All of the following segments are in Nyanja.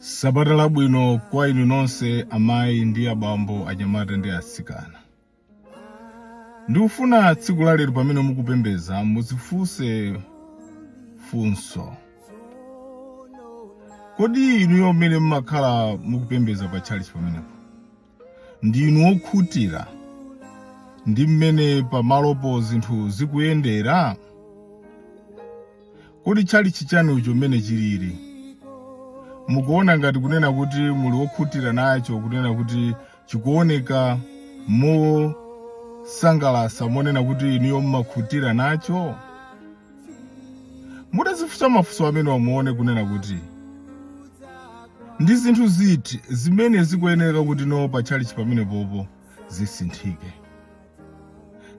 Sabata labwino kwa inu nonse amayi ndi abambo, anyamata ndi atsikana. Ndikufuna tsiku la lero pamene mukupembeza muzifunse funso. Kodi inuyo mmene mumakhala mukupembeza pa tchalitchi pamenepo ndinu wokhutira ndi mmene pamalopo zinthu zikuyendera? Kodi tchalitchi chanucho mmene chilili mukuona ngati kunena kuti muli wokhutira nacho, kunena kuti chikuoneka mosangalasa, monena kuti inuyo mumakhutira nacho? Mutazifunsa mafunso amenewa muone kunena kuti ndi zinthu ziti zimene zikuyenera kuti no pa tchalitchi pamenepopo zisinthike.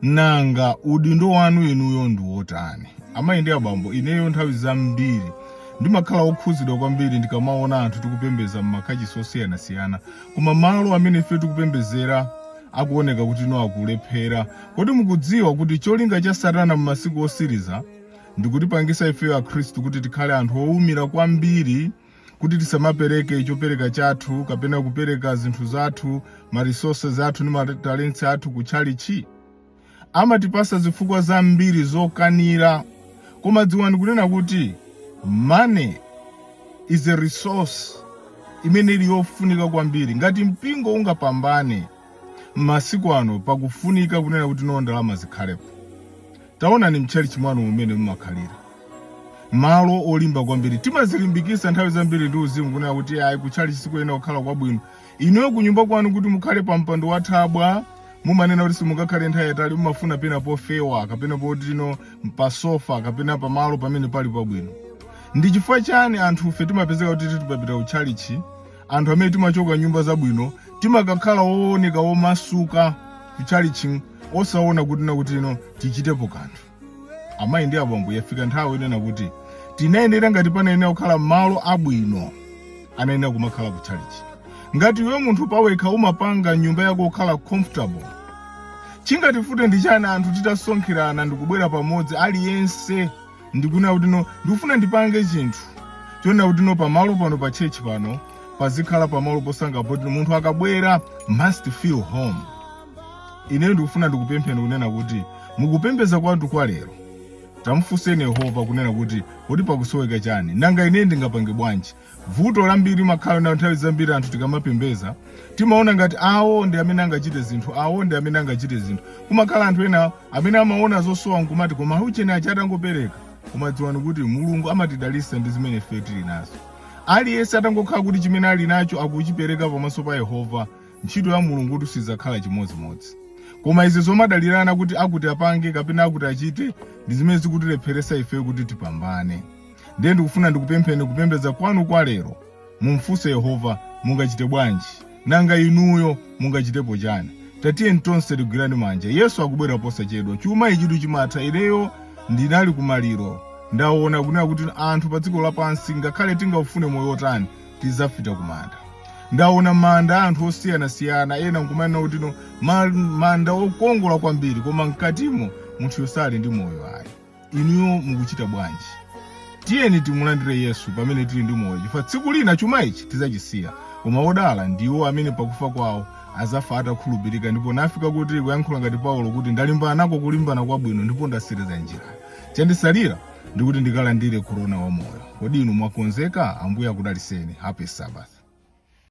Nanga udindo wanu inuyo ndi wotani? Amayi ndi abambo, ineyo nthawi zambiri ndimakhala wokhuzidwa kwambiri ndikamaona anthu tikupembeza m'makachisi osiyanasiyana, koma malo amene ife tikupembezera akuoneka kuti no akulephera. Kodi mukudziwa kuti cholinga cha Satana m'masiku osiriza ndikutipangisa ifeyo Akhristu kuti tikhale anthu owumira kwambiri, kuti tisamapereke chopereka chathu kapena kupereka zinthu zathu, ma resources athu ndi ma talents athu ku tchalitchi? Amatipasa zifukwa zambiri zokanira, koma dziwani kunena kuti money is a resource imene ili yofunika kwambiri. Ngati mpingo ungapambane m'masiku ano, pakufunika kunena kuti no ndalama zikhalepo. Taonani mtchalitchi mwanu mumene mumakhalira malo olimba kwambiri. Timazilimbikisa nthawi zambiri ndi uzimu kunena kuti ayi, kutchalitchi sikuyenera kukhala kwabwino. Inuyo kunyumba kwanu kuti mukhale pa mpando wa thabwa, mumanena kuti simungakhale nthawi yatali, mumafuna pena pofewa kapena potino pa sofa kapena pamalo pamene pali pabwino. Ndi chifukwa chani anthufe timapezeka kuti timapita kutchalitchi, anthu amene timachoka nyumba zabwino timakakhala wooneka womasuka kutchalitchi, osaona kuti na kuti ino tichitepo kanthu? Amayi ndi abambo, yafika nthawi yonena kuti tinayenera, ngati panayenera kukhala malo abwino, anayenera kumakhala kutchalitchi. Ngati iwe munthu pawekha umapanga nyumba yako kukhala comfortable, chingatifute ndi chani anthu titasonkherana ndikubwera pamodzi, aliyense ndikunena kuti no, ndikufuna ndipange chinthu chonena kuti no, pamalo pano pa church pano pazikhala pamalo posanga poti munthu akabwera must feel home? Ineyo ndikufuna ndikupempheni kunena kuti mukupembeza kwathu kwa lero, tamufunseni Yehova kunena kuti kodi pakusoweka chani? Nanga ine ndingapange bwanji? Vuto lambiri makhala na nthawi zambiri anthu tikamapembeza timaona ngati awo ndi amene angachite zinthu, awo ndi amene angachite zinthu. Kumakhala anthu ena amene amaona zosowa nkumati, "Koma uchene achi atangopereka." Koma dziwani kuti Mulungu amatidalitsa ndi zimene ife tili nazo. Aliyense atangokhala kuti chimene ali nacho akuchipereka pamaso pa Yehova, ntchito ya Mulungu kuti sidzakhala chimodzimodzi. Koma izi zomadalirana kuti akuti apange kapena akuti achite ndi zimene zikutilepheresa ife kuti tipambane. Ndiye ndikufuna ndikupempheni, kupembedza kwanu kwa lero mumfunse Yehova, mungachite bwanji? Nanga inuyo mungachitepo chani? Tatiyeni tonse tigwirane manja. Yesu akubwera posachedwa. Chuma ichitu chimatha. Ineyo ndinali kumaliro, ndaona kunena kuti anthu pa dziko lapansi, ngakhale tingaufune moyo otani, tidzafika kumanda. Ndaona manda a anthu osiyanasiyana, ena nkumanena kuti no, manda okongola kwambiri, koma mkatimo munthuyo sali ndi moyo ayi. Inuyo mukuchita bwanji? Tiyeni timulandire Yesu pamene tili ndi moyo, chifukwa tsiku lina chuma ichi tidzachisiya. Koma odala ndiwo amene pakufa kwawo azafa atakhulupirika ndipo nafika kuti kuyankhula ngati Paulo kuti, "Ndalimbana nako kulimbana kwabwino ndipo ndasiriza njira. Chandisalira ndikuti ndikalandire korona wa moyo." Kodi inu mwakonzeka? Ambuye akudaliseni. Happy Sabbath.